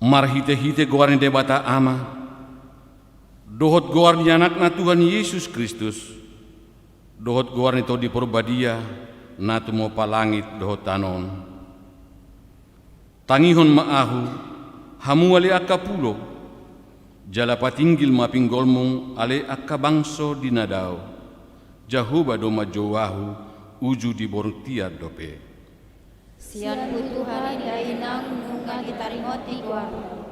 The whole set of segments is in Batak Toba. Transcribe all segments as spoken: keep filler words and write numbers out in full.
Marhite-hite goar ni Debata Ama, dohot goar ni Anakna Tuhan Jesus Kristus, dohot goar ni Tondi Porbadia, na tumompa langit dohot tano on. Tangihon ma ahu, hamu ale angka pulo, jala patinggil ma pinggolmu ale angka bangso di na dao. Jahowa do manjou ahu, uju di bortian dope. Sian butuha ni dainang nunga ditaringoti goarmu.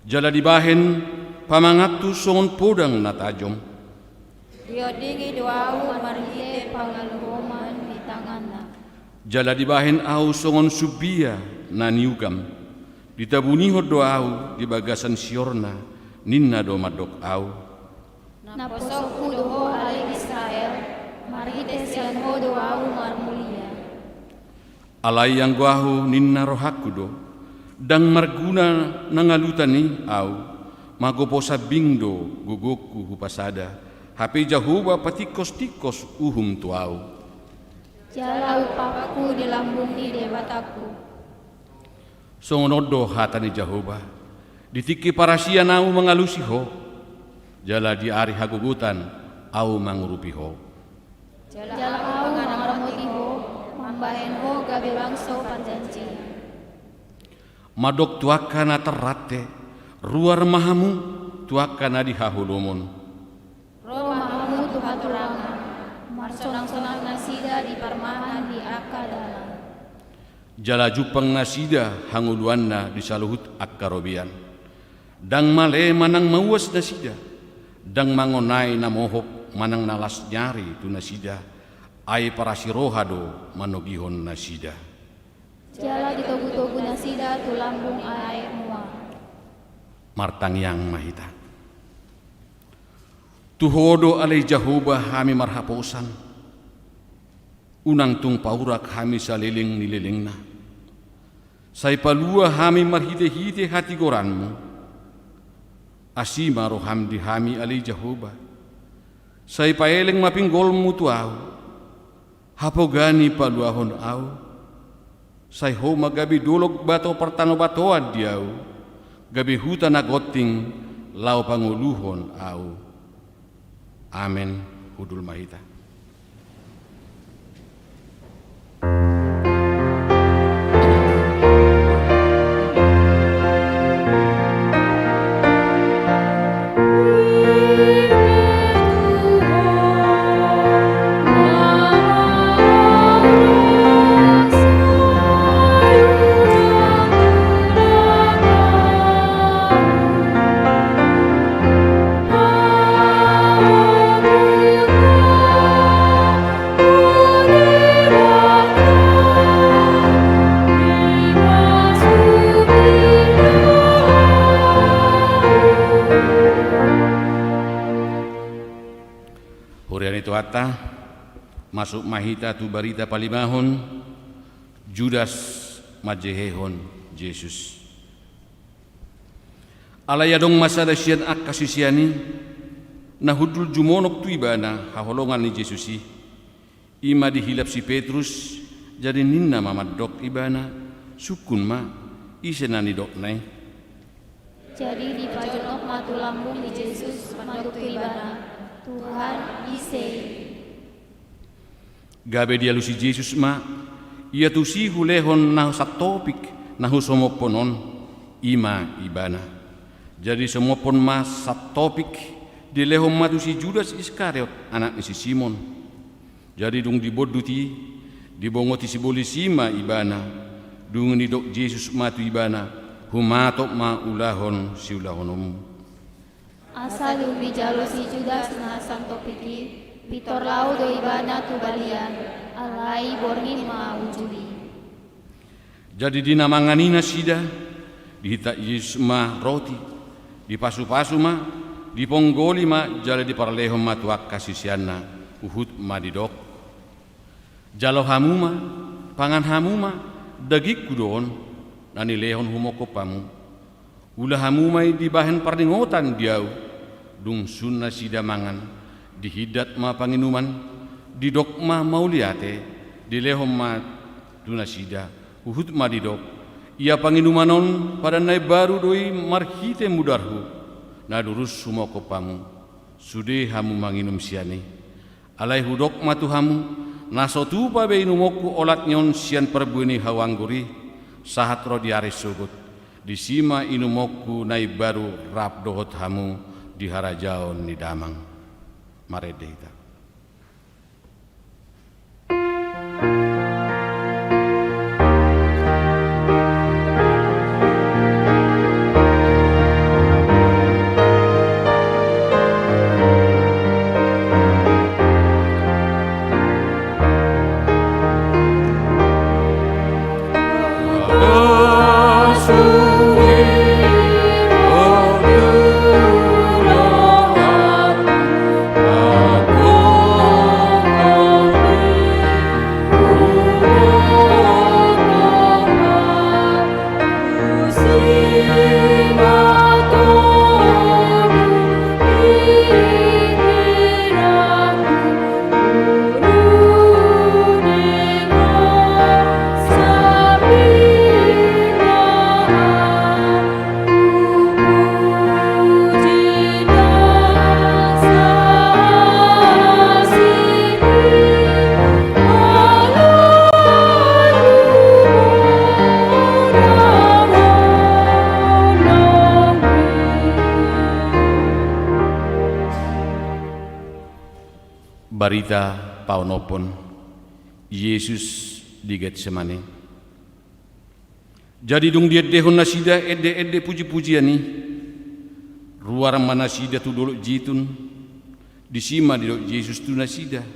Jala dibahen pamanganhu songon podang na tajom. Diondingi do ahu marhite pangaluhoman ni tanganna. Jala dibahen ahu songon sumbia na niugam. Ditabunihon do ahu di bagasan siorna, ninna do mandok ahu. Naposongku do ho ale Israel, marhite sian ho do ahu marmulia. Alai anggo ahu ninna rohangku do, ndang marguna na ngalutan i ahu, magopo sambing do gogongku hupasada, hape Jahowa patingkos-tingkos uhum tu ahu. Jala umpamangku di lambung ni Debatangku. Songon on do hata ni Jahowa, di tingki parasian ahu mangalusi ho, jala di ari hagogotan ahu mangurupi ho. Jala ahu mangaramoti ho, mambahen ho gabe bangso parjanjian. Mandok tu angka na tarrante, ruar ma hamu tu angka na di haholomon. Ro ma hamu tu hatorangan, marsonang-sonang nasida di parmahan di angka dalan. Jala jumpang nasida hangoluanna di saluhut angka robean. Ndang male manang mauas nasida, ndang mangonai na mohop manang na las ni ari tu nasida, ai parasiroha do manogihon nasida. Jala ditogu-togu nasida tu lambung aek mual. Martangiang ma hita. Tu ho do ale Jahowa hami marhaposan. Unang tung paurak hami saleleng ni lelengna. Sai palua hami marhite-hite hatigoranmu. Asi ma roham di hami ale Jahowa. Sai paeleng ma pinggolmu tu ahu. Hapoga ni paluahon ahu. Sai ho ma gabe dolok bato partanobatoan di ahu. Gabe huta na gonting laho pangoluhon ahu. Amen. Hundul ma hita. Huria ni Tuhanta, masuk ma hita tu barita palimahon, Judas manjehehon Jesus. Alai adong ma sada sian angka sisean i, na hundul jumonok tu ibana haholongan ni Jesus i. I ma dihilap si Petrus, jadi ninna ma mandok ibana, sungkun ma, ise na nidokna i. Jadi dipajonok ma tu lambung ni Jesus, mandok tu ibana, Tuhan, ise i? Gabe dialusi Jesus ma, ia tusi hulehon na santopik na husomophon on, i ma ibana. Jadi disomophon ma santopik, dilehon ma tu si Judas Iskariot, anak ni si Simon. Jadi dung dibondut i, dibongoti sibolis i ma ibana, dung i nidok Jesus ma tu ibana, humatop ma ulahon siulahononmu. Asa dung dijalo si Judas na santopik i, pintor laho do ibana tu balian, alai borngin ma ujung i. Jadi di na mangan i nasida, dihintat Jesus ma roti, dipasu-pasu ma, diponggoli ma, jala diparlehon ma tu angka siseanna, huhut ma didok. Jalo hamu ma, pangan hamu ma, dagingku do on, na nilehon humongkop hamu. Ula hamu ma i dibahen parningotan di ahu. Dung sun nasida mangan, dihindat ma panginuman, didok ma mauliate, dilehon ma tu nasida, huhut ma didok, Ia panginuman on padan na imbaru do i marhite mudarhu, na durus humongkop hamu, sude hamu manginum sian i. Alai hudok ma tu hamu, na so tupa be inumonku olat ni on sian parbue ni hau anggur i, sahat ro di ari sogot. Disi ma inumonku na imbaru rap dohot hamu di harajaon ni Damang. Marende hita. Barita paonomhon. Jesus di Getsemane. Jadi dung diendehon nasida ende-ende puji-pujian i, ruar ma nasida tu Dolok Jetun. Disi ma didok Jesus tu nasida: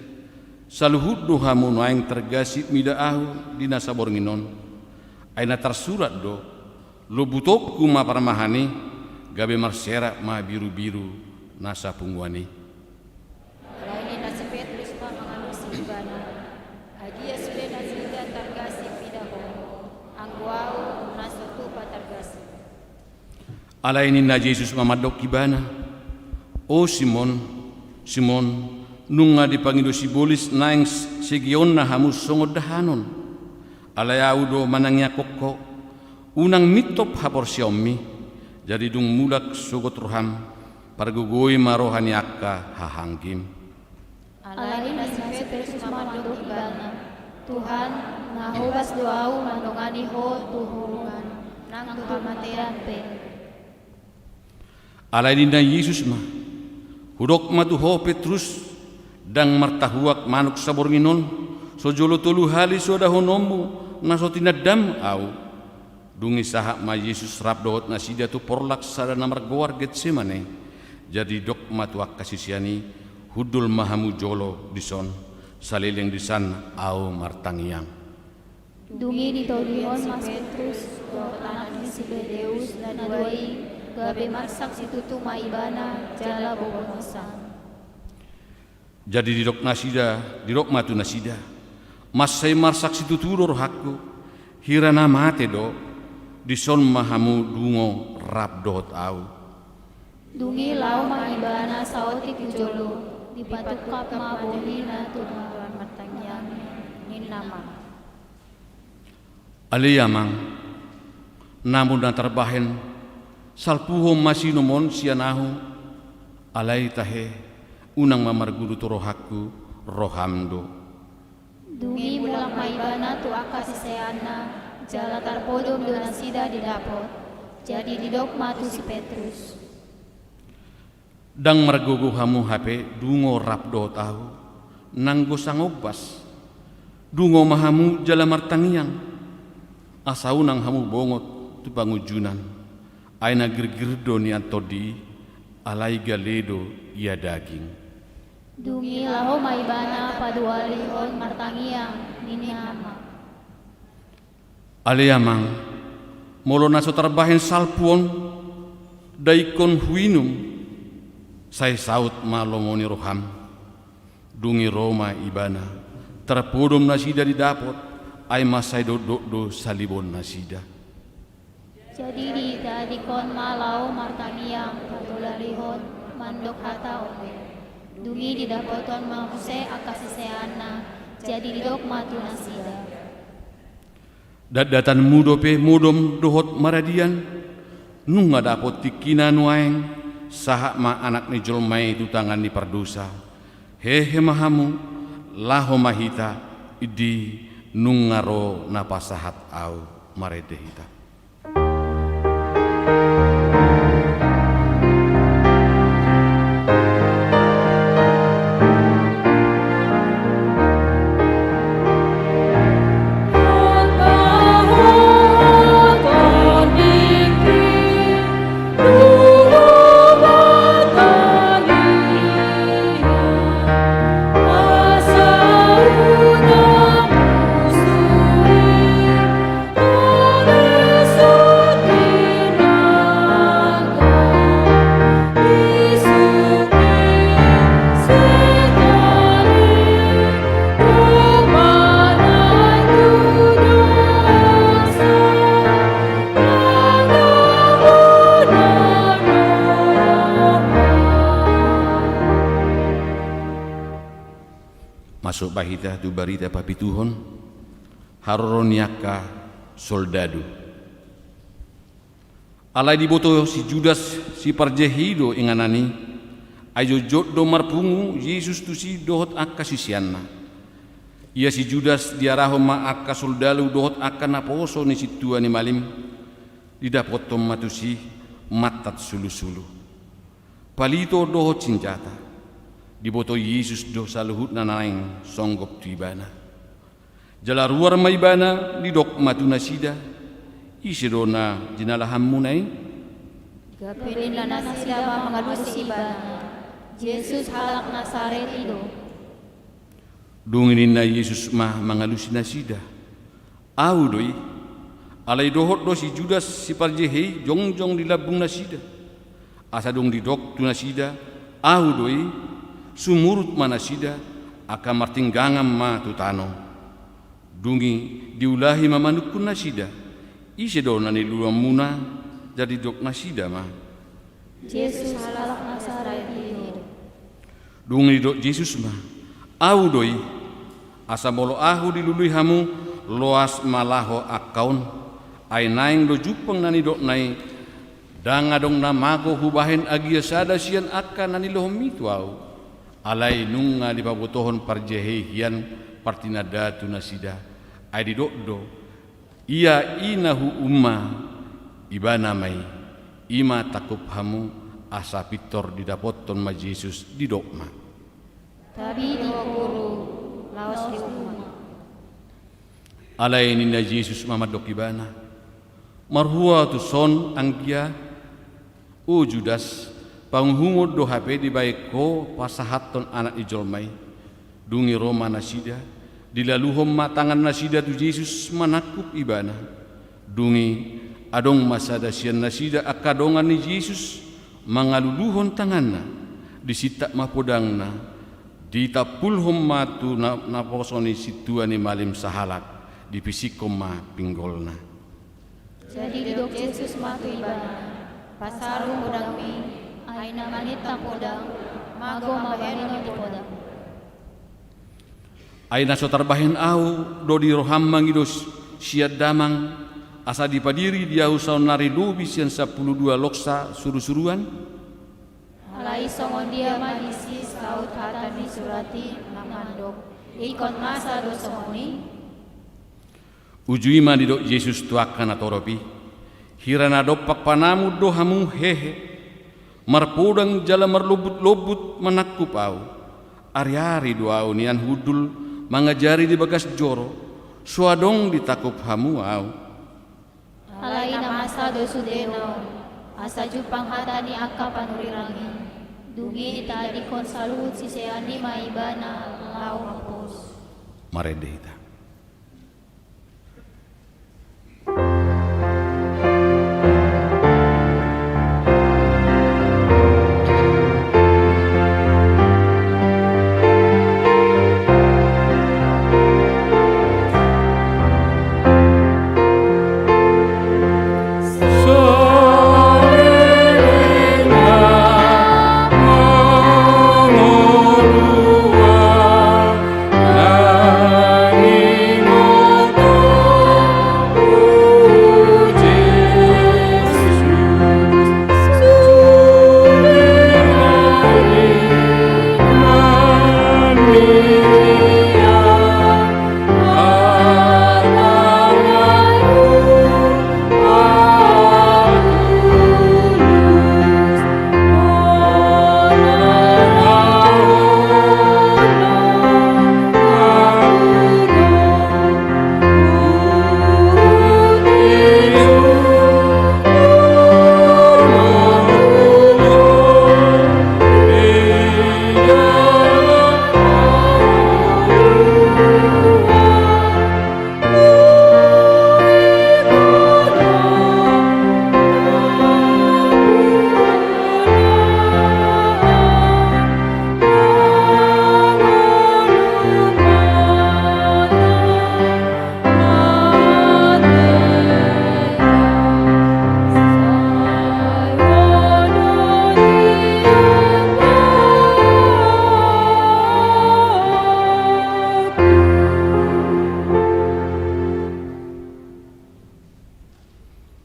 Saluhut do hamu naeng targasip mida Ahu di na saborngin on. Ai na tarsurat do: Lobutongku ma parmahan i, gabe marserak ma birubiru na sapunguan i. Alai ninna si Petrus ma mangalusi ibana: Agia sude nasida targasip mida Ho, anggo ahu na so tupa targasip? Alai ninna Jesus ma mandok ibana: O Simon, Simon, nunga dipangido sibolis naeng segeonna hamu songon dahanon. Alai ahu do manangiangkon ho, unang mintop haporseaonmi, jadi dung mulak sogot roham, pargogoi ma roha ni angka hahaanggi. Alai ninna si Petrus ma mandok ibana: Tuhan, na hobas do ahu mandongani Ho tu hurungan, nang tu hamatean pe. Alai ninna Jesus ma: Hudok ma tu ho Petrus, ndang martahuak manuk saborngin on, so jolo tolu hali so dahononmu na so tinandam ahu. Dung i sahat ma Jesus rap dohot nasida tu porlak sada na margoar Getsemane. Jadi didok ma tu angka sisean i: Hundul ma hamu jolo dison, saleleng disan ahu martangiang. Dung i ditolihon ma si Petrus dohot anak ni si Zebedeus na dua i, gabe marsak situtu ma ibana jala bobononsa. Jadi didok nasida, didok ma tu nasida: Mansai marsak situtu do rohangku, hira na mate do, dison ma hamu dungo rap dohot ahu. Dung i laho ma ibana saotik tu jolo, dipatungkap ma bohina tu martangiang, ninna ma: Ale Amang, namu na tarbahen, salpuhon ma siinum on sian ahu. Alai tahe, unang ma marguru tu rohangku, roham do. Dung i mulak ma ibana tu angka siseanna, jala tarpodom do nasida di dapot. Jadi didok ma tu si Petrus: Ndang margogo hamu hape dungo rap dohot ahu, nanggo sangombas? Dungo ma hamu jala martangiang, asa unang hamu bongot tu pangunjunan. Ai na girgir do nian tondi i, alai gale do ia daging. Dung i laho ma ibana paduahalihon martangiang, ninna ma: Ale Amang, molo na so tarbahen salpu on, daingkon huinum, sai saut ma lomo ni roham. Dung i ro ma ibana, tarpodom nasida di dapot, ai mansai dokdok do salibon nasida. Jadi ditadingkon ma laho martangiang, patolihon mandok hata on. Dung i didapothon ma muse angka siseanna, jadi didok ma tu nasida: Datdatanmu dope modom dohot maradian, nunga dapot tingkina nuaeng, sahat ma Anak ni jolma i tu tangan ni pardosa. Hehe ma hamu, laho ma hita, indi nunga ro na pasahat ahu. Marende hita. Masuk ma hita tu barita papituhon, haroro ni angka soldadu. Alai diboto si Judas Siparjehei do inganan i, ai jotjot do marpungu Jesus tusi dohot angka siseanna. Ia si Judas diarahon ma angka soldadu dohot angka naposo ni sintua ni malim, didapothon ma tusi mantat sulusulu, palito dohot sinjata. Diboto Jesus do saluhutna naeng songgop tu ibana. Jala ruar ma ibana, didok ma tu nasida: Ise do na jinalahanmuna i? Gabe ninna nasida ma mangalusi ibana: Jesus halak Nasaret i do. Dung i ninna Jesus ma mangalusi nasida: Ahu do i. Alai dohot do si Judas Siparjehei jongjong di lambung nasida. Asa dung didok tu nasida: Ahu do i, sumurut ma nasida, angka martinggangan ma tu tano. Dung i diulahi ma manungkun nasida: Ise do na niluluanmuna? Jala didok nasida ma: Jesus halak Nasaret i do. Dung i didok Jesus ma: Ahu do i. Asa molo ahu dilului hamu, loas ma laho angka on. Ai naeng do jumpang na nidokna i, ndang adong na mago hubahen agia sada sian angka na niluluanmi tu ahu. Alai nunga dipabotohon parjehei hian partinanda tu nasida. Ai didok do: Ia i na huuhum ma, ibana ma i. I ma tangkup hamu. Asa pintor didapothon ma Jesus, didok ma: Tabi do, Guru, laos diuhum ma. Alai ninna Jesus ma mandok ibana: Marhua tuson anggia? O Judas, panguhumon do hape dibahen ho pasahathon Anak ni jolma i? Dung i ro ma nasida, dilaluhon ma tangan nasida tu Jesus manangkup ibana. Dung i adong ma sada sian nasida angka dongan ni Jesus mangaluluhon tanganna, disintap ma podangna, ditampulhon ma tu na, naposo ni sintua ni malim sahalak, dipisikkon ma pinggolna. Jadi didok Jesus ma tu ibana: Pasaru podangmi, ai na manintang podang, mago ma bahenon di podang. Ai na so tarbahen ahu do di roham mangido s-, sian Damang, asa dipadiri di ahu saonnari lobi sian sampulu dua loksa surusuruan? Alai songon dia ma disi saut hata ni surat i na mandok: Ingkon masa do songon i? Uju i ma didok Jesus tu angka natorop i: Hira na dompak panamun do hamu hehe, marpodang jala marlombutlombut manangkup ahu. Ariari do ahu nian hundul mangajari di bagas joro, so adong ditangkup hamu ahu. Alai na masa do sudena on, asa jumpang hata ni angka panurirang i. Dung i ditadingkon saluhut sisean i ma ibana laho mapos. Marende hita.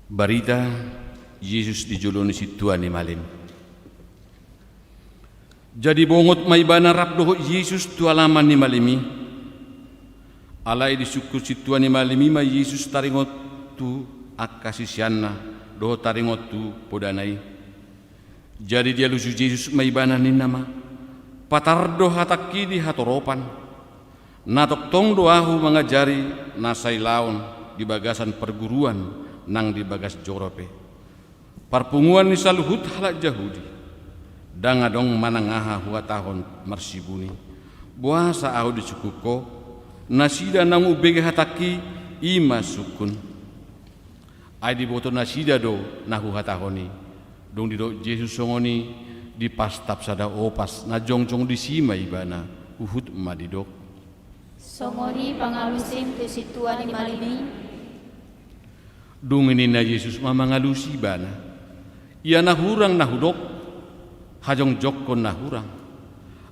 Barita Jesus di jolo ni sintua ni malim. Jadi bongot ma ibana rap dohot Jesus tu alaman ni malim i. Alai disungkun sintua ni malim i ma Jesus taringot tu angka siseanna dohot taringot tu podana i. Jadi dialusi Jesus ma ibana, ninna ma: Patar do hatangki di hatoropan. Na tongtong do ahu mangajari na sailaon di bagasan parguruan nang di bagas joro pe. Parpunguan ni saluhut halak Jahudi, ndang adong manang aha huhatahon marsibuni. Boasa ahu disungkun ho? Nasida naung umbege hatangki, i ma sungkun. Ai diboto nasida do na huhatahon i. Dung didok Jesus songon i, dipastap sada opas na jongjong disi ma ibana, huhut ma didok: Songon i pangalusim tu sintua ni malim i. Dung i ninna Jesus ma mangalusi ibana: Ia na hurang na hudok, hajongjongkon na hurang.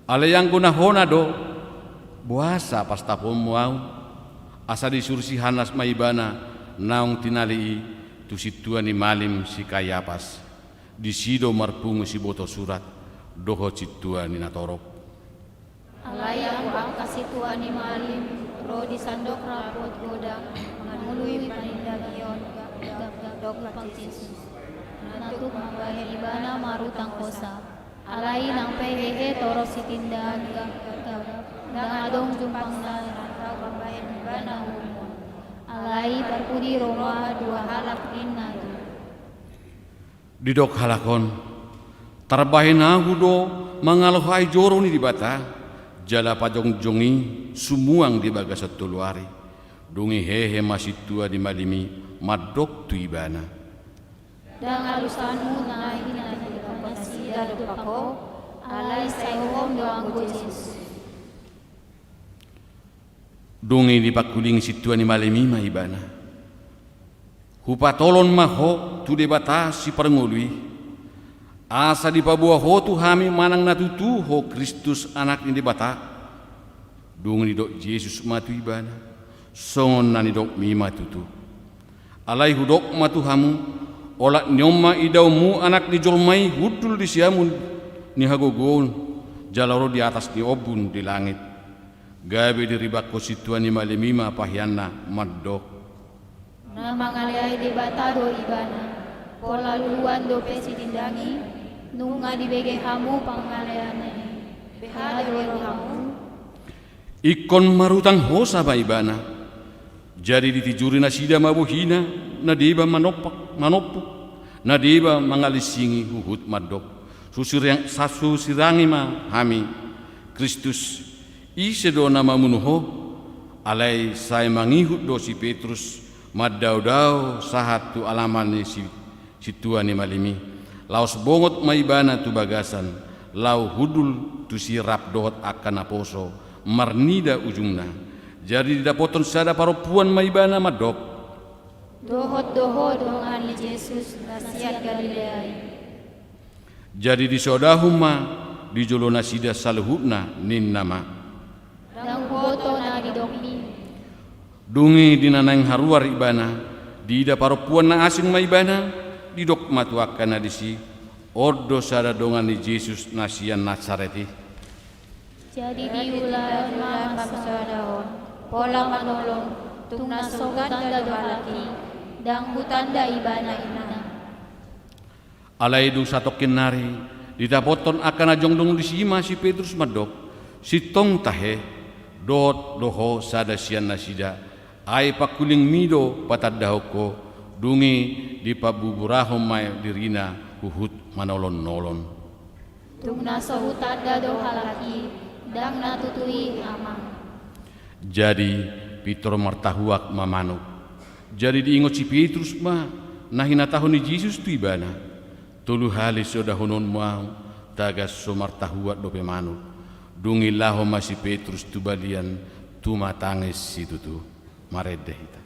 Alai anggo na hona do, boasa pastaponmu ahu? Asa disuru si Hanas ma ibana naung tinali i tu sintua ni malim si Kayapas. Disi do marpungu siboto surat dohot sintua ni natorop. Alai anggo angka sintua ni malim ro di sandok rapot godang mangului panindangion, gagap, gagap Jesus. Na tuk mambahen ibana marutang hosa. Alai nang pe hehe torop sitindangi gagap, ndang adong jumpangna rantau mambahen ibana uhumon. Alai parpudi ro ma dua halak ninna tutu. Didok halak on: Tarbahen ahu do mangalo hae joro ni Debata, jala pajongjong i sumuang di bagasan tolu ari. Dung i hehe ma sintua ni malim i, mandok tu ibana: Ndang alusanmu na hinaholongan nasida dompak ho, alai saehononmu do anggo Jesus. Dung i dipangkulingi sintua ni malim i ma ibana: Hupatolon ma ho tu Debata siparngolu i, asa dipaboa ho tu hami manang na tutu ho Kristus, Anak ni Debata. Dung i didok Jesus ma tu ibana: Songon na nidokmi ma tutu. Alai hudok ma tu hamu: Olat ni on ma idaonmu Anak ni jolma i hundul di siamun ni hagogoon, jala ro di atas ni ombun di langit. Gabe diribakkon sintua ni malim i ma paheanna, mandok: Na mangaleai Debata do ibana. Pola luluan dope sitindangi, nunga dibege hamu pangaleanna i. Beha do di hamu? Ingkon marutang hosa ma ibana. Jadi ditijuri nasida ma bohina, na deba manompak, manompuk, na deba mangalinsingi, huhut mandok: Susirang-, sa-, susirangi ma hami, Kristus, ise do na mamunu ho? Alai sai mangihut do si Petrus mandaodao sahat tu alaman ni si sintua ni malim i. Laos bongot ma ibana tu bagasan, laho hundul tusi rap dohot angka naposo, marnida ujungna. Jadi didapothon sada parompuan ma ibana mandok: Dohot do ho dongan ni Jesus na sian Galilea i. Jadi disodahon ma di jolo nasida saluhutna, ninna ma: Ndang huboto na nidokmi. Dung i di na naeng haruar ibana, diida parompuan na asing ma ibana, didok ma tu angka na disi: On do sada dongan ni Jesus na sian Nasaret i. Jadi diulahon ma hamu sodahon, pola manolong, tung na so hutanda do halak i, ndang hutanda ibana, ninna. Alai dung satongkin nari, didapothon angka na jongjong disi ma si Petrus mandok: Sintong tahe, dohot do ho sada sian nasida, ai pangkulingmi do patandahon ho. Dung i dipabuburahon ma dirina huhut manolon-nolon. Tung na so hutanda do halak i, ndang na tutu i, Amang. Jadi pintor martahuak ma manuk. Jadi diingot si Petrus ma na hinatahon ni Jesus tu ibana: Tolu hali sodahononmu ahu, tagan so martahuak dope manuk. Dung i laho ma si Petrus tu balian, tumatangis situtu. Marende hita.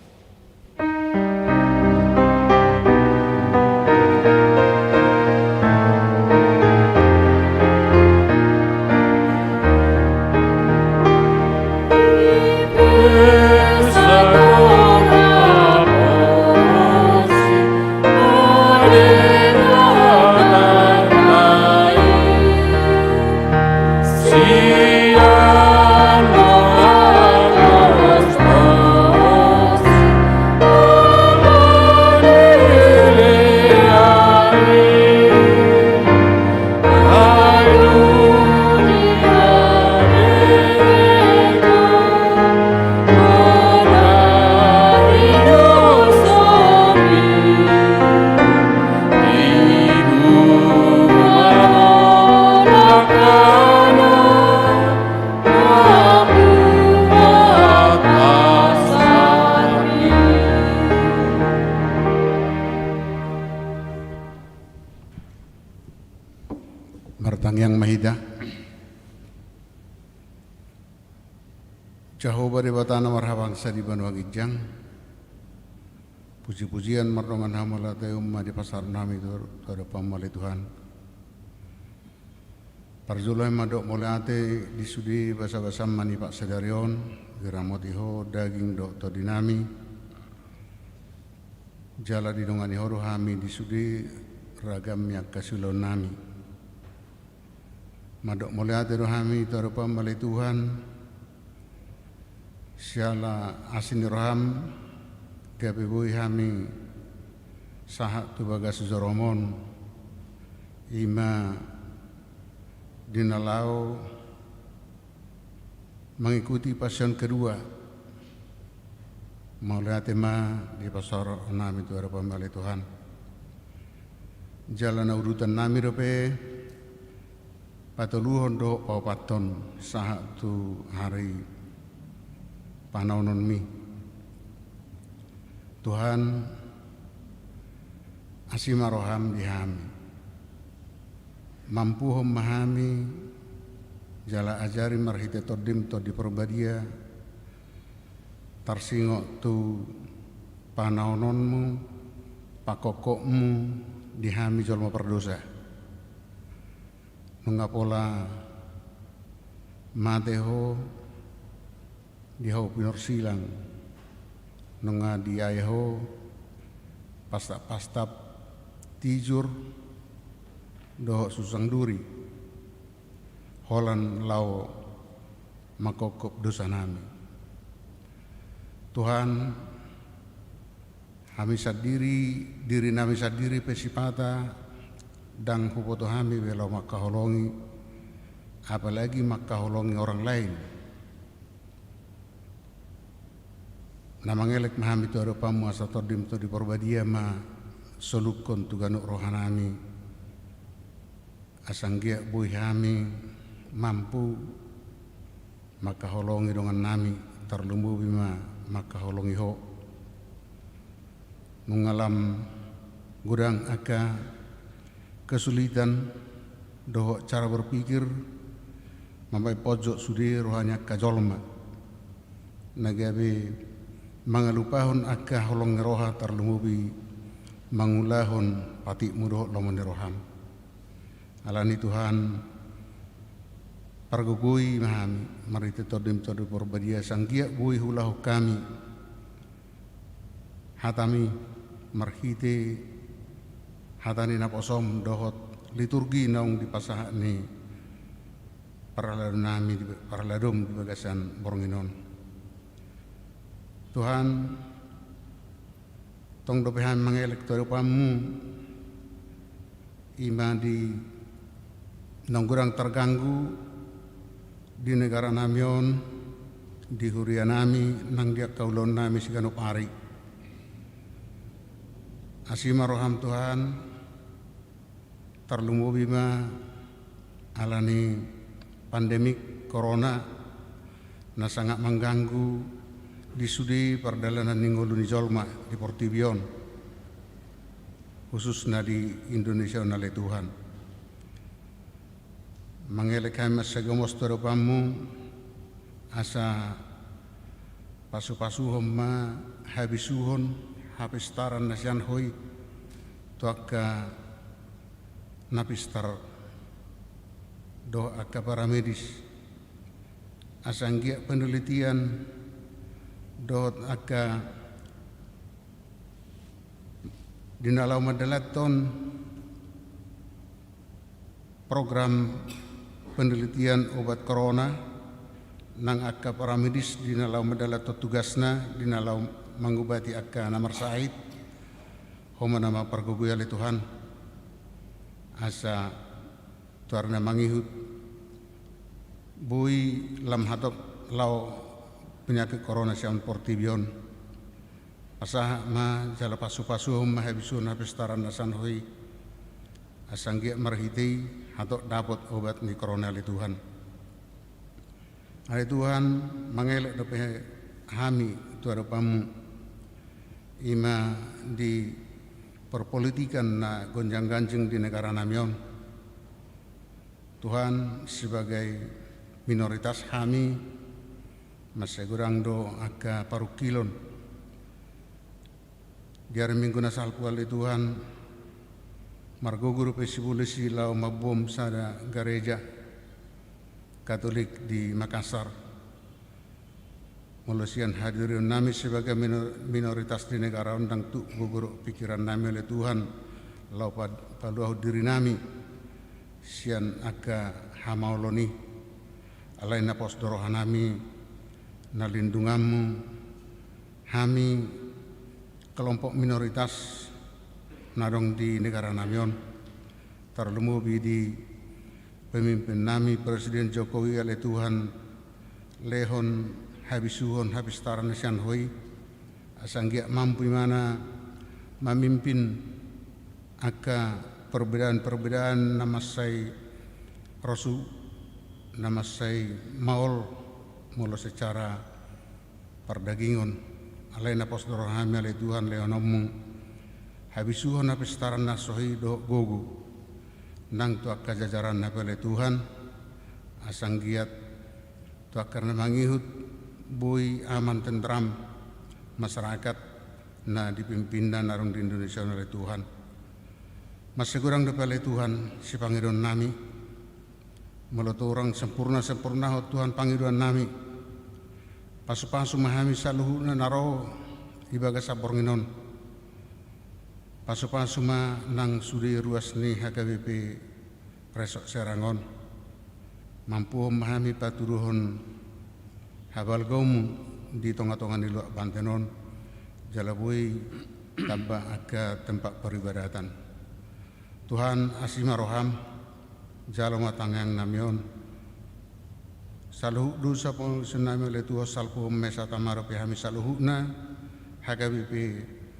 Tangiang ma hita. Jahowa Debata na marhabangsa di banua ginjang, puji-pujian mardongan hamauliateon ma dipasahat hami tu adopanMu ale Tuhan. Parjolo hami mandok mauliate di sude basa-basaM manang di sadari on, diramoti Ho daging dohot tondinami. Jala didongani Ho do hami di sude ragam ni angka siulaonnami. Mandok mauliate do hami tu adopanMu ale Tuhan, siala asi ni rohaM gabe boi hami sahat tu bagas joroM on, i ma di na laho mengikuti Pasion kedua. Mauliate ma di pasahaton nami tu adopanMu ale Tuhan. Jala na udutan nami dope patoluhon dohot paopathon sahat tu ari panaononMi. Tuhan, asi ma rohaM di hami. Mampuhon ma hami, jala ajari marhite TondiM Tondi Parbadia, tarsingot tu panaononMu, pangkophopMu di hami jolma pardosa. Nunga pola mate Ho di hau pinorsilang, nunga diae Ho pastap-pastap, tijur dohot susang duri, holan laho mangkophop dosa nami. Tuhan, hami sandiri, diri nami sandiri pe sipata ndang huboto hami be laho mangkaholongi, apalagi mangkaholongi orang lain. Na mangelek ma hami tu adopanMu asa TondiM Tondi Parbadia ma solukhon tu ganup roha nami, asa anggiat boi hami mampu mangkaholongi dongan nami, tarlumobi ma mangkaholongi Ho. Nunga lam godang angka kesulitan dohot cara berpikir mambahen ponjot sude roha ni angka jolma na gabe mangalupahon angka holong ni roha, tarlumobi mangulahon patikMu dohot lomo ni rohaM. Alani Tuhan, pargogoi ma hami marhite TondiM Tondi Parbadia, asa anggiat boi huulahon hami hataMi marhite hata ni naposoM dohot liturgi naung dipasahat ni parhalado nami di, parhaladoM di bagasan borngin on. Tuhan, tong dope hami mangelek tu adopanMu, i ma di naung godang targanggu di negara nami on, di huria nami nang di angka ulaon nami siganup ari. Asi ma rohaM Tuhan, tarlumobi ma alani pandemik korona na sangat mangganggu di sude pardalanan ni ngolu ni jolma di portibi on, khususna di Indonesia on ale Tuhan. Mangelek hami mansai gomos tu adopanMu, asa pasu-pasuhon ma habisuhon hapistaran na sian Ho i tu angka na pistar dohot angka paramedis, asa anggiat penelitian dohot angka di na laho mandalanhon program penelitian obat korona nang angka paramedis di na laho mandalanhon tugasna di na laho mangubati angka na marsahit. Ho ma na mampargogoi ale Tuhan, asa tu ari na mangihut boi lam hatop laho penyakit korona sian portibi on. Pasahat ma jala pasu-pasuhon ma habisuhon hapistaran na sian Ho i, asa anggiat marhite i hatop dapot obat ni korona ale Tuhan. Ale Tuhan, mangelek dope hami tu adopanMu, i ma di perpolitikan na gonjang-ganjing di negara nami on. Tuhan, sebagai minoritas hami, mansai godang do angka parungkilon. Di ari Minggu na salpu ale Tuhan, margogo dope sibolis i laho mamboan sada gareja Katolik di Makassar. Molo sian hadirionnami sebagai minor-, minoritas di negara on, ndang tuk gogo dohot pingkirannami ale Tuhan laho pa-, paluahon dirinami sian angka hamaolon i. Alai na pos do rohanami na lindunganmu hami kelompok minoritas na adong di negaranami on, tarlumobi di pemimpinnami Presiden Jokowi ale Tuhan, lehon habisuhon hapistaran na sian Ho i, asa anggiat mampu ibana mamimpin angka perbedaan-perbedaan na mansai rosu, na mansai maol molo secara pardagingon. Alai na pos do rohanami ale Tuhan lehononmu habisuhon hapistaran na sohi dohot gogo nang tu angka jajaranna pe ale Tuhan, asa anggiat tu angka na mangihut boi aman tentram masyarakat na dipimpinna na adong di Indonesia on ale Tuhan. Mansai godang dope ale Tuhan sipangidoannami. Molo tung sempurna-sempurnahon Tuhan pangidoannami, pasu-pasu ma hami saluhutna na ro di bagasan borngin on. Pasu-pasu ma nang sude ruas ni H K B P Resort Serang on. Mampuhon ma hami patuduhon habalgaonmu di tonga-tonga ni luat Banten on, jala boi tamba angka tempat peribadatan. Tuhan, asi ma roham, jalo ma tangiangnami on. Saluhut dosa pangolosionnami ale Tuhan, salpuhon ma i asa tama dope hami saluhutna H K B P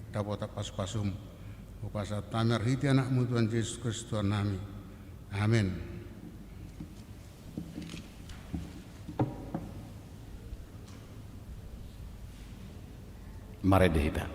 dapotan pasu-pasum. Hupasahat hami marhite Anakmu Tuhan Jesus Kristus Tuhannami. Amen. Marende hita.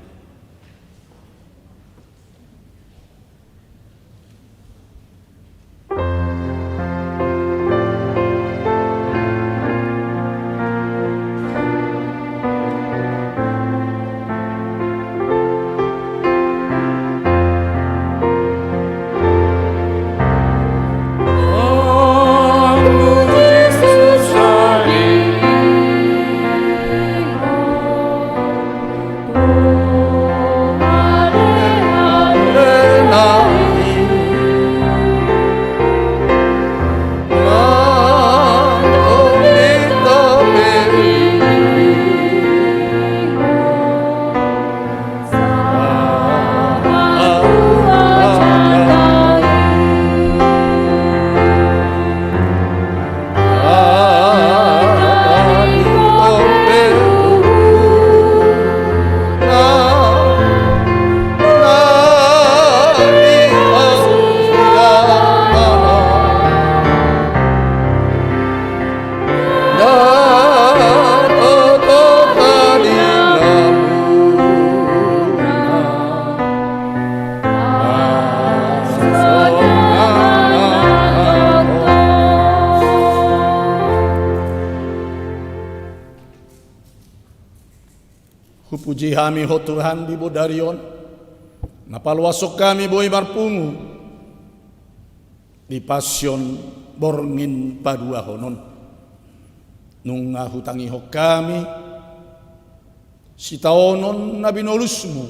Hupuji hami Ho Tuhan di bodari on, na paluashon hami boi marpungu di Passion borngin paduahon on. Nunga hutangihon hami sitaonon na binolusmu,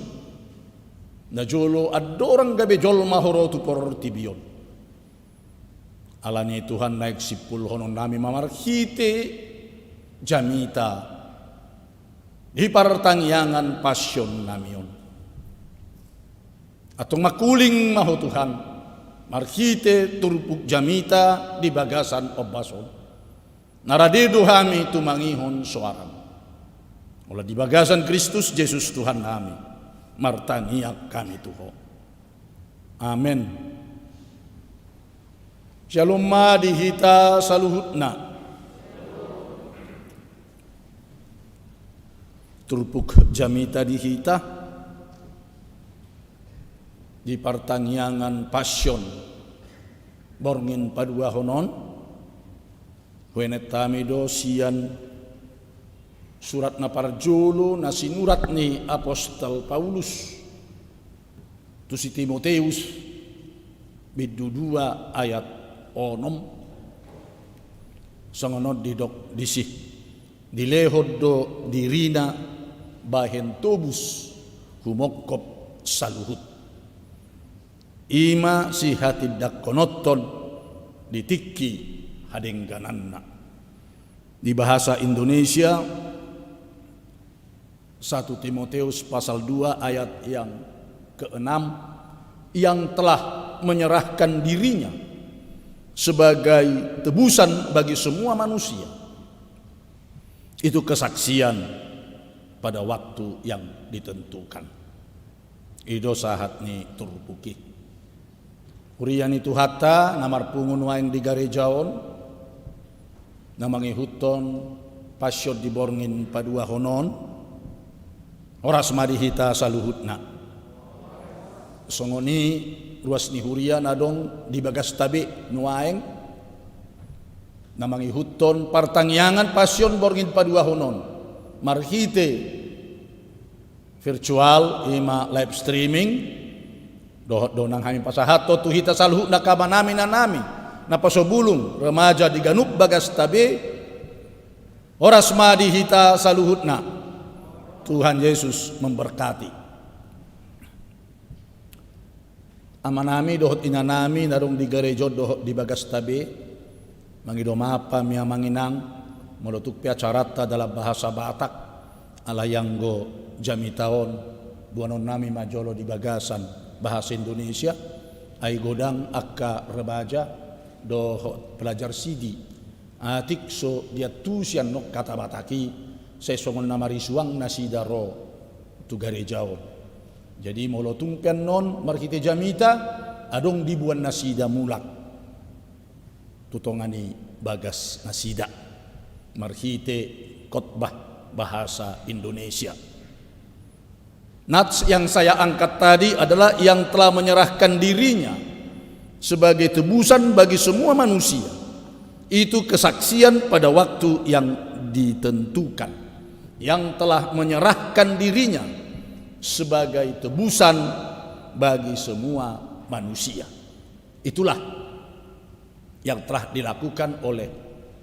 najolo andorang gabe jolma Ho ro tu portibi on. Alani i Tuhan, naeng simpulhononnami ma marhite jamita di partangiangan Passionnami on. Antong mangkuling ma Ho Tuhan, marhite turpuk jamita di bagasan ombas on, na rade do hami tumangihon soaram. Molo di bagasan Kristus Jesus Tuhannami, martangiang hami tu Ho. Amen. Syalom ma di hita saluhutna. Turpuk jamita di hita di partangiangan Passion Borngin paduahon on, huenonta hami do sian surat na parjolo na sinurat ni apostel Paulus tu si Timoteus, bindu dua ayat onom. Songon on didok disi: Dilehon do dirina bahen tobus humongkop saluhut. I ma sihatindangkononhon di tingki hadenggananna. Di bahasa Indonesia, satu Timoteus pasal dua ayat yang keenam, yang telah menyerahkan dirinya sebagai tebusan bagi semua manusia. Itu kesaksian pada waktu yang ditentukan. I do sahat ni turpuk i. Huria ni Tuhanta na marpungu nuaeng di gareja on, na mangihuthon Passion di borngin paduahon on, horas ma di hita saluhutna. Songon i ruas ni huria na adong di bagasta be nuaeng, na mangihuthon partangiangan Passion borngin paduahon on marhite virtual, i ma live streaming, dohot do nang hami pasahathon tu hita saluhutna, amanami, inanami, na pasobulung, remaja di ganup bagasta be, horas ma di hita saluhutna. Tuhan Yesus memberkati. Amanami dohot inanami na adong di gareja on dohot di bagasta be, mangido maaf hami, amang inang, molo tung pe acaranta dalam bahasa Batak, alai anggo jamita on, boanonnami ma jolo di bagasan bahasa Indonesia, ai godang angka remaja dohot pelajar sidi, atik so diantusi annon hata Batak i, sai songon na marisuang nasida ro tu gareja on. Jadi molo tung pe annon marhite jamita, adong diboan nasida mulak tu tonga ni bagas nasida marhite khotbah bahasa Indonesia. Nats yang saya angkat tadi adalah yang telah menyerahkan dirinya sebagai tebusan bagi semua manusia. Itu kesaksian pada waktu yang ditentukan. Yang telah menyerahkan dirinya sebagai tebusan bagi semua manusia. Itulah yang telah dilakukan oleh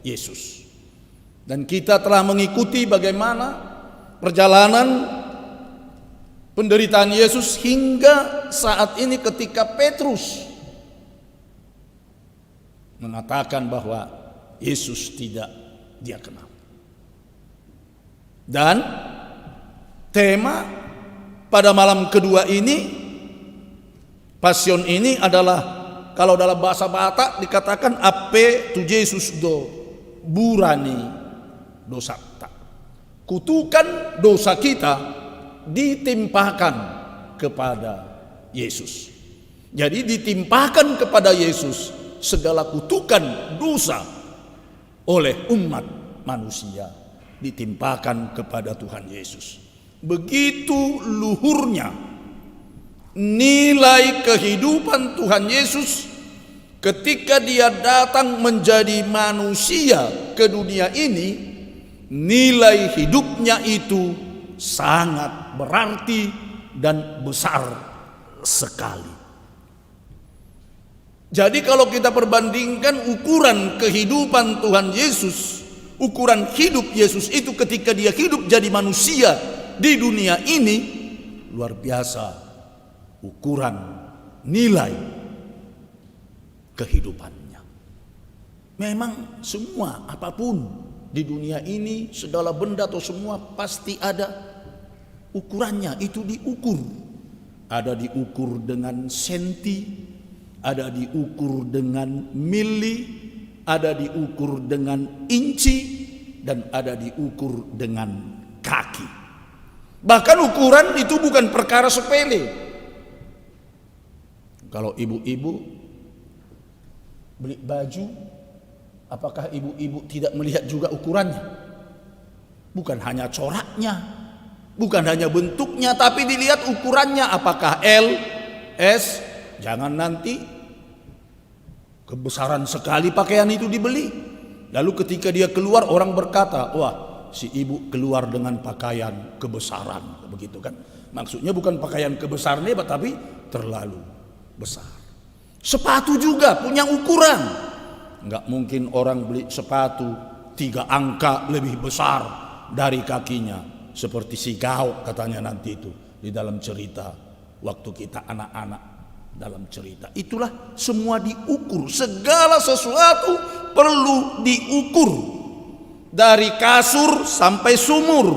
Yesus. Dan kita telah mengikuti bagaimana perjalanan penderitaan Yesus hingga saat ini, ketika Petrus mengatakan bahwa Yesus tidak dia kenal. Dan tema pada malam kedua ini, Passion ini, adalah, kalau dalam bahasa Batak dikatakan, ampe tu Jesus do bura ni dosanta. Kutukan dosa kita ditimpakan kepada Yesus. Jadi, ditimpakan kepada Yesus segala kutukan dosa oleh umat manusia, ditimpakan kepada Tuhan Yesus. Begitu luhurnya nilai kehidupan Tuhan Yesus ketika Dia datang menjadi manusia ke dunia ini, nilai hidupnya itu sangat berarti dan besar sekali. Jadi, kalau kita perbandingkan ukuran kehidupan Tuhan Yesus, ukuran hidup Yesus itu ketika Dia hidup jadi manusia di dunia ini, luar biasa ukuran nilai kehidupannya. Memang semua, apapun di dunia ini, segala benda atau semua, pasti ada ukurannya, itu diukur. Ada diukur dengan senti, ada diukur dengan mili, ada diukur dengan inci, dan ada diukur dengan kaki. Bahkan ukuran itu bukan perkara sepele. Kalau ibu-ibu beli baju, apakah ibu-ibu tidak melihat juga ukurannya? Bukan hanya coraknya, bukan hanya bentuknya, tapi dilihat ukurannya, apakah L, S, jangan nanti, Kebesaran sekali pakaian itu dibeli. Lalu ketika dia keluar, orang berkata, "Wah, si ibu keluar dengan pakaian kebesaran." Begitu kan? Maksudnya bukan pakaian kebesaran hebat, tapi terlalu besar. Sepatu juga punya ukuran. Nggak mungkin orang beli sepatu tiga angka lebih besar dari kakinya, seperti si Gaok katanya nanti itu di dalam cerita, waktu kita anak-anak dalam cerita. Itulah semua diukur, segala sesuatu perlu diukur. Dari kasur sampai sumur,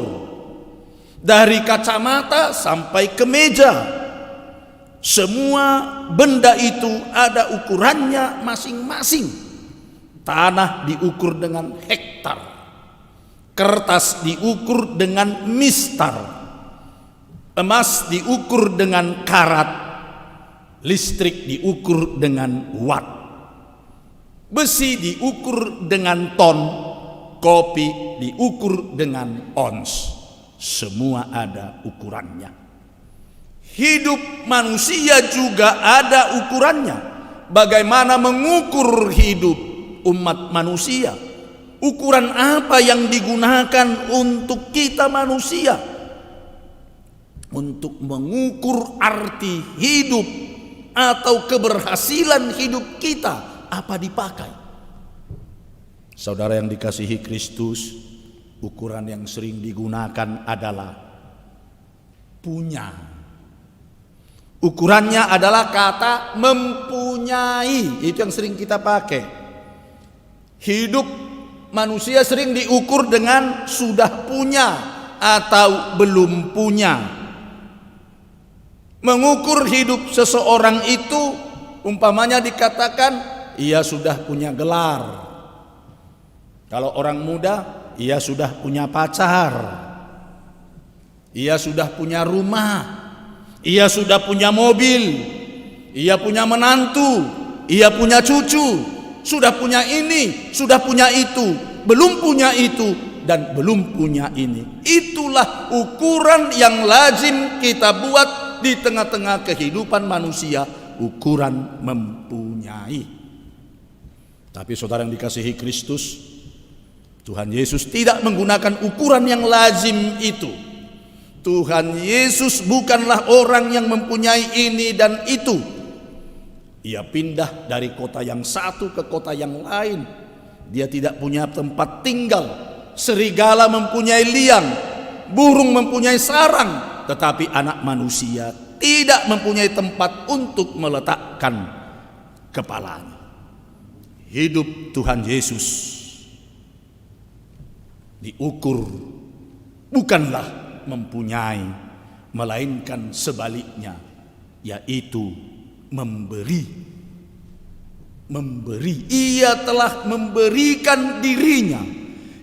dari kacamata sampai kemeja. Semua benda itu ada ukurannya masing-masing. Tanah diukur dengan hektar, kertas diukur dengan mistar, emas diukur dengan karat, listrik diukur dengan watt, besi diukur dengan ton, kopi diukur dengan ons. Semua ada ukurannya. Hidup manusia juga ada ukurannya. Bagaimana mengukur hidup umat manusia? Ukuran apa yang digunakan untuk kita manusia? Untuk mengukur arti hidup atau keberhasilan hidup kita, apa dipakai? Saudara yang dikasihi Kristus, ukuran yang sering digunakan adalah punya. Ukurannya adalah kata mempunyai. Itu yang sering kita pakai. Hidup manusia sering diukur dengan sudah punya atau belum punya. Mengukur hidup seseorang itu, umpamanya dikatakan, ia sudah punya gelar. Kalau orang muda, ia sudah punya pacar. Ia sudah punya rumah, ia sudah punya mobil, ia punya menantu, ia punya cucu, sudah punya ini, sudah punya itu, belum punya itu, dan belum punya ini. Itulah ukuran yang lazim kita buat di tengah-tengah kehidupan manusia, ukuran mempunyai. Tapi saudara yang dikasihi Kristus, Tuhan Yesus tidak menggunakan ukuran yang lazim itu. Tuhan Yesus bukanlah orang yang mempunyai ini dan itu. Ia pindah dari kota yang satu ke kota yang lain. Dia tidak punya tempat tinggal. Serigala mempunyai liang, burung mempunyai sarang, tetapi anak manusia tidak mempunyai tempat untuk meletakkan kepalanya. Hidup Tuhan Yesus diukur bukanlah mempunyai, melainkan sebaliknya, yaitu memberi. Memberi. Ia telah memberikan dirinya.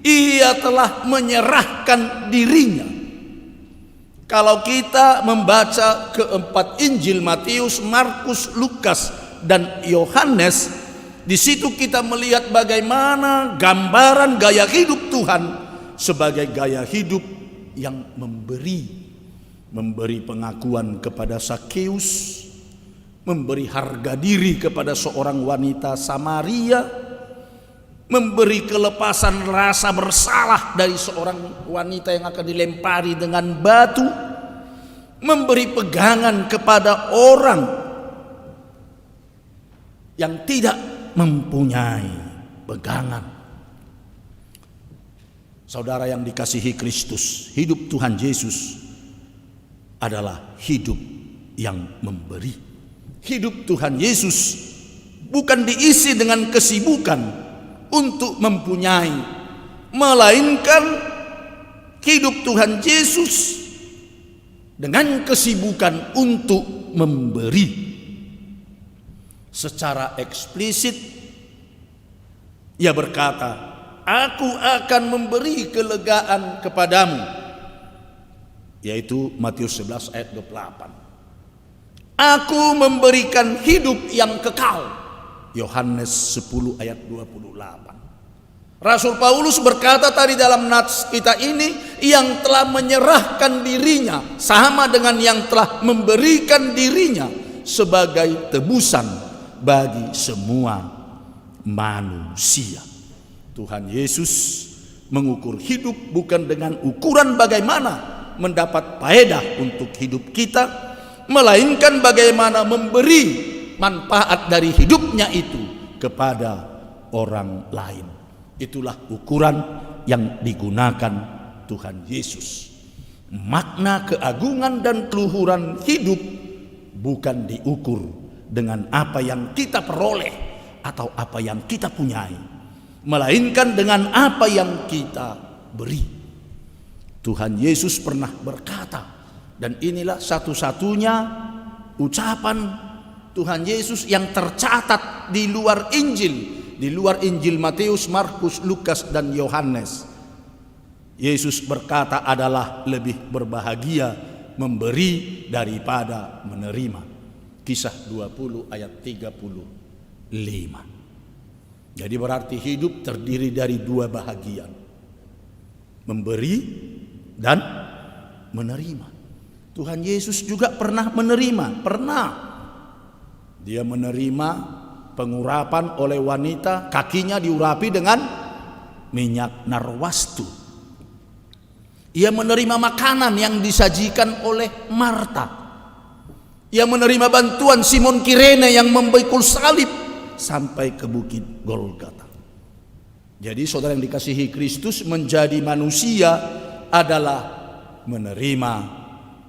Ia telah menyerahkan dirinya. Kalau kita membaca keempat Injil, Matius, Markus, Lukas, dan Yohanes, di situ kita melihat bagaimana gambaran gaya hidup Tuhan sebagai gaya hidup yang memberi. Memberi pengakuan kepada Sakeus, memberi harga diri kepada seorang wanita Samaria, memberi kelepasan rasa bersalah dari seorang wanita yang akan dilempari dengan batu, memberi pegangan kepada orang yang tidak mempunyai pegangan. Saudara yang dikasihi Kristus, hidup Tuhan Yesus adalah hidup yang memberi. Hidup Tuhan Yesus bukan diisi dengan kesibukan untuk mempunyai, melainkan hidup Tuhan Yesus dengan kesibukan untuk memberi. Secara eksplisit, ia berkata, "Aku akan memberi kelegaan kepadamu." Yaitu Matius sebelas ayat dua puluh delapan. "Aku memberikan hidup yang kekal." Yohanes sepuluh ayat dua puluh delapan. Rasul Paulus berkata tadi dalam nats kita ini, yang telah menyerahkan dirinya sama dengan yang telah memberikan dirinya sebagai tebusan bagi semua manusia. Tuhan Yesus mengukur hidup bukan dengan ukuran bagaimana mendapat faedah untuk hidup kita, melainkan bagaimana memberi manfaat dari hidupnya itu kepada orang lain. Itulah ukuran yang digunakan Tuhan Yesus. Makna keagungan dan keluhuran hidup bukan diukur dengan apa yang kita peroleh atau apa yang kita punyai, melainkan dengan apa yang kita beri. Tuhan Yesus pernah berkata, dan inilah satu-satunya ucapan Tuhan Yesus yang tercatat di luar Injil, di luar Injil Matius, Markus, Lukas, dan Yohanes. Yesus berkata, "Adalah lebih berbahagia memberi daripada menerima." Kisah dua puluh ayat tiga puluh lima. Jadi berarti hidup terdiri dari dua bahagian. Memberi dan menerima. Tuhan Yesus juga pernah menerima, pernah. Dia menerima pengurapan oleh wanita, kakinya diurapi dengan minyak narwastu. Ia menerima makanan yang disajikan oleh Marta. Ia menerima bantuan Simon Kirene yang memikul salib sampai ke Bukit Golgota. Jadi, saudara yang dikasihi Kristus, menjadi manusia adalah menerima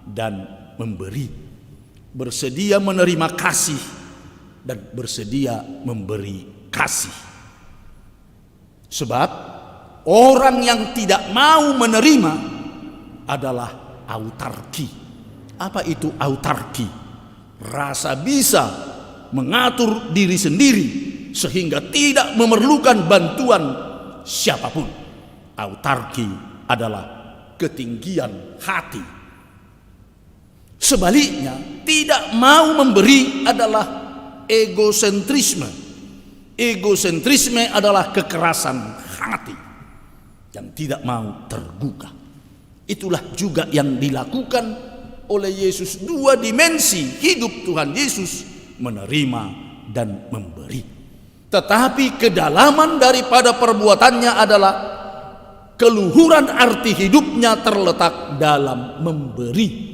dan memberi. Bersedia menerima kasih dan bersedia memberi kasih. Sebab orang yang tidak mau menerima adalah autarki. Apa itu autarki? Rasa bisa mengatur diri sendiri sehingga tidak memerlukan bantuan siapapun. Autarki adalah ketinggian hati. Sebaliknya, tidak mau memberi adalah egosentrisme. Egosentrisme adalah kekerasan hati yang tidak mau terbuka. Itulah juga yang dilakukan oleh Yesus, dua dimensi hidup Tuhan Yesus, menerima dan memberi. Tetapi kedalaman daripada perbuatannya adalah keluhuran arti hidupnya terletak dalam memberi.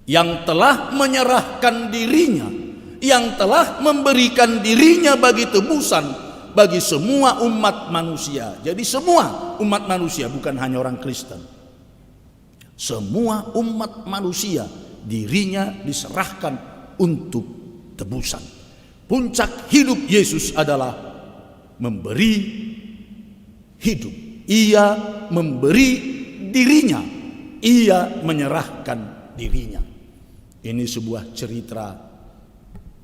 Yang telah menyerahkan dirinya, yang telah memberikan dirinya bagi tebusan bagi semua umat manusia. Jadi semua umat manusia, bukan hanya orang Kristen. Semua umat manusia dirinya diserahkan untuk tebusan. Puncak hidup Yesus adalah memberi hidup. Ia memberi dirinya, ia menyerahkan dirinya. Ini sebuah cerita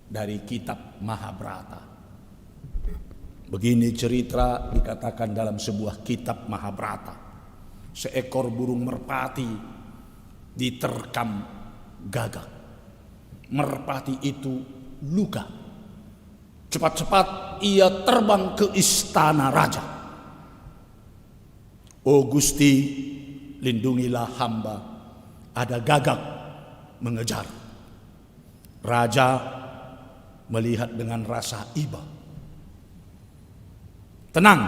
dari kitab Mahabharata. Begini cerita dikatakan dalam sebuah kitab Mahabharata. Seekor burung merpati diterkam gagak. Merpati itu luka. Cepat-cepat ia terbang ke istana raja. "O Gusti, lindungilah hamba, ada gagak mengejar." Raja melihat dengan rasa iba. "Tenang,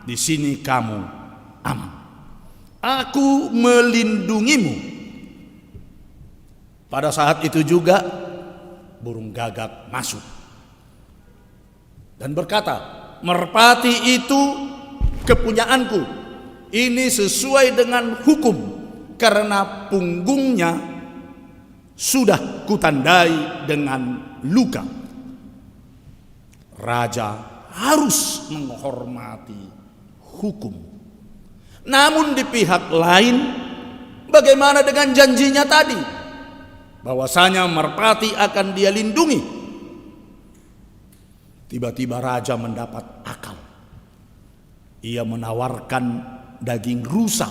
di sini kamu aman. Aku melindungimu." Pada saat itu juga, burung gagak masuk dan berkata, "Merpati itu kepunyaanku. Ini sesuai dengan hukum, karena punggungnya sudah kutandai dengan luka." Raja harus menghormati hukum. Namun di pihak lain, bagaimana dengan janjinya tadi? Bahwasanya merpati akan dia lindungi. Tiba-tiba raja mendapat akal. Ia menawarkan daging rusa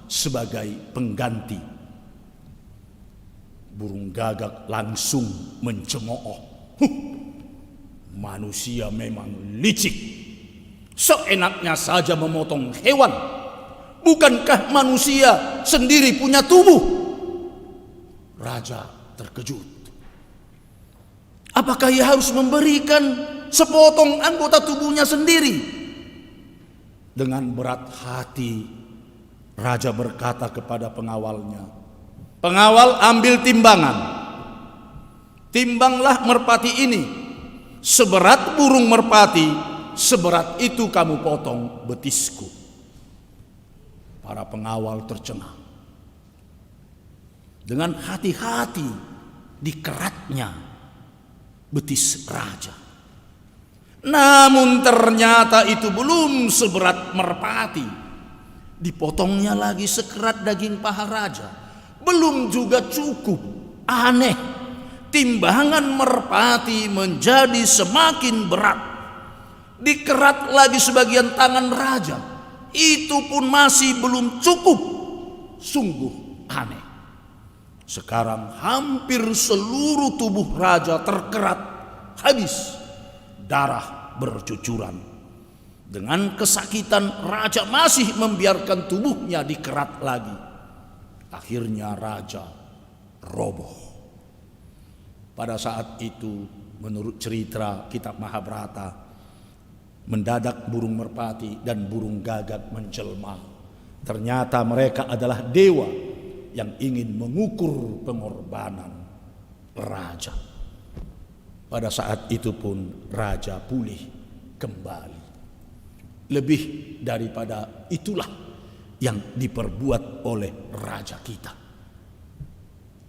sebagai pengganti. Burung gagak langsung mencemooh. "Huh, manusia memang licik. Seenaknya saja memotong hewan. Bukankah manusia sendiri punya tubuh?" Raja terkejut. Apakah ia harus memberikan sepotong anggota tubuhnya sendiri. Dengan berat hati, raja berkata kepada pengawalnya, "Pengawal, ambil timbangan. Timbanglah merpati ini. Seberat burung merpati, seberat itu kamu potong betisku." Para pengawal tercengang. Dengan hati-hati dikeratnya betis raja. Namun ternyata itu belum seberat merpati. Dipotongnya lagi sekerat daging paha raja. Belum juga cukup. Aneh. Timbangan merpati menjadi semakin berat. Dikerat lagi sebagian tangan raja. Itu pun masih belum cukup. Sungguh aneh. Sekarang hampir seluruh tubuh raja terkerat habis. Darah bercucuran. Dengan kesakitan, raja masih membiarkan tubuhnya dikerat lagi. Akhirnya raja roboh. Pada saat itu, menurut cerita kitab Mahabharata, mendadak burung merpati dan burung gagak menjelma. Ternyata mereka adalah dewa yang ingin mengukur pengorbanan raja. Pada saat itu pun raja pulih kembali. Lebih daripada itulah yang diperbuat oleh raja kita,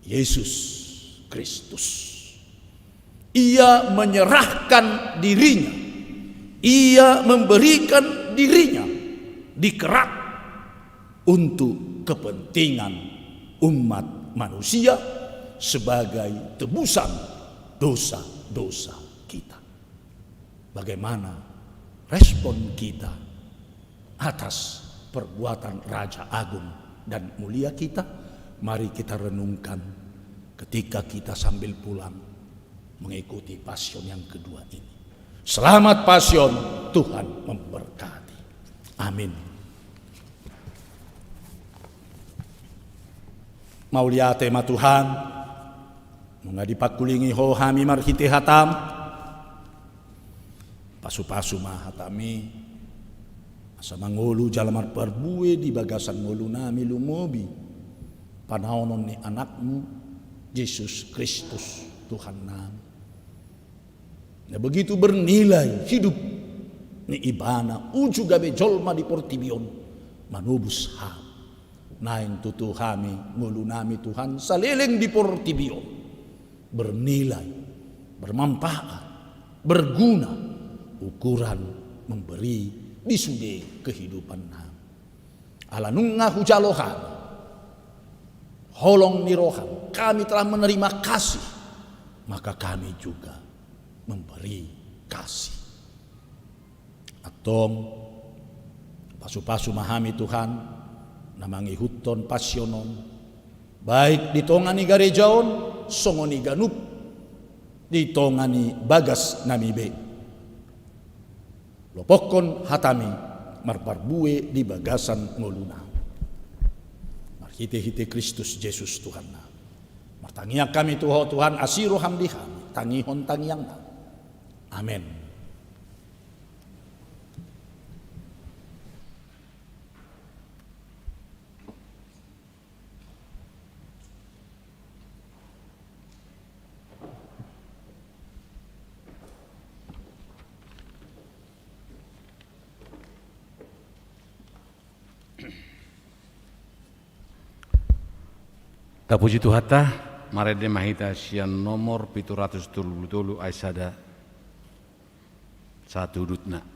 Yesus Kristus. Ia menyerahkan dirinya, ia memberikan dirinya dikerat untuk kepentingan umat manusia sebagai tebusan dosa-dosa kita. Bagaimana respon kita atas perbuatan Raja Agung dan Mulia kita? Mari kita renungkan ketika kita sambil pulang mengikuti Pasion yang kedua ini. Selamat Pasion, Tuhan memberkati. Amin. Mauliate ma Tuhan, nunga dipangkulingi Ho hami marhite hataM. Pasupasu ma hataMi, asa mangolu jala marparbue di bagasan ngolunami lumobi panaonon ni AnakMu, Jesus Kristus, Tuhannami. Na begitu bernilai hidup ni Ibana uju gabe jolma di portibi on, manobus hami. Naeng tutu hami ngolunami Tuhan saleleng di portibi on bernilai, bermanfaat, berguna, ukuran memberi di sude kehidupan nami. Ala nunga hujalo hami holong ni rohaM, kami telah menerima kasih, maka kami juga memberi kasih. Antong, pasupasu ma hami Tuhan, na mangihuthon Pasion on, baik di tonga ni gareja on, songon i ganup di tonga ni bagasnami be. Lopokkon hataMi marparbue di bagasan ngolunami. Marhitehite Kristus Jesus Tuhannami. Martangiang hami tu Ho Tuhan, asi rohaM di hami, tangihon tangiangnami. Amen. Tapuji Tuhanta, marende ma hita sian nomor pitu ratus tolu pulu tolu ayat sada. Satu dutna.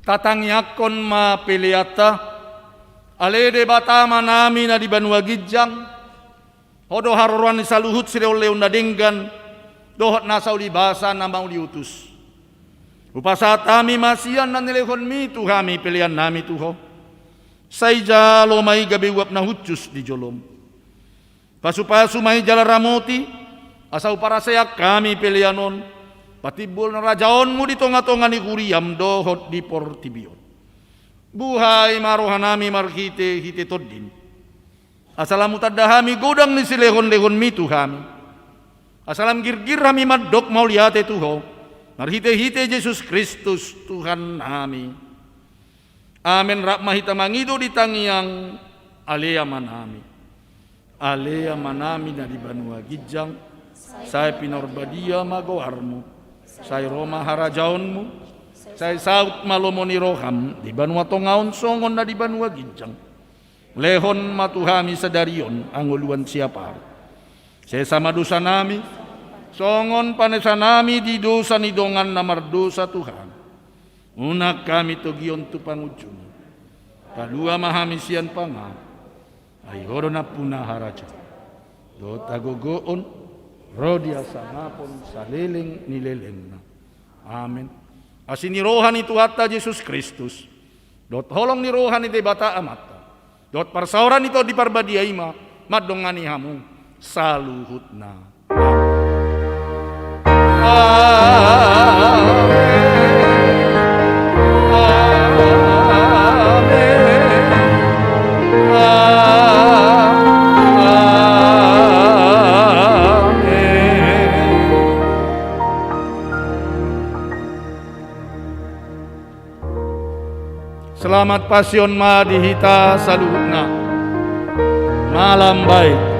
Tatangiangkon ma peleanta, ale Debata Amanami na di banua ginjang, Ho do haroroan ni saluhut silehonlehon na denggan, dohot na saulibasa na mauliutus. Hupasahat hami ma sian na nilehonMi tu hami peleannami tu Ho. Sai jalo ma i gabe uap na hushus di joloM. Pasupasu ma i jala ramoti, asa huparaseak hami pelean on, patimbul na rajaonMu di tongatonga ni huriaM dohot di portibi on. Buhai ma rohanami marhitehite TondiM. Asa lam hutanda hami godang ni silehonlehonMi tu hami. Asa lam girgir hami mandok mauliate tu Ho, marhitehite Jesus Kristus Tuhannami. Amen. Rap ma hita mangido di tangiang, Ale Amanami. Ale Amanami na di banua ginjang, sai pinarbadia ma goarMu, sai ro ma harajaonMu, sai saut ma lomo ni rohaM di banua tonga on songon na di banua ginjang. Lehon ma tu hami sadari on hangoluan siapari. Sesa ma dosanami, songon panesanami di dosa ni dongan na mardosa tu hami. Unang hami togion tu pangunjunan. Palua ma hami sian pangago. Ai Ho do nampuna harajaon dohot hagogoon, ro di hasangapon saleleng ni lelengna. Amen. Asi ni roha ni Tuhanta Jesus Kristus, dohot holong ni roha ni Debata Amanta, dohot parsaoran ni Tondi Parbadia i ma mandongani hamu saluhutna. Amen. Amen. Amen. Selamat Pasion ma di hita saluhutna. Malam baik.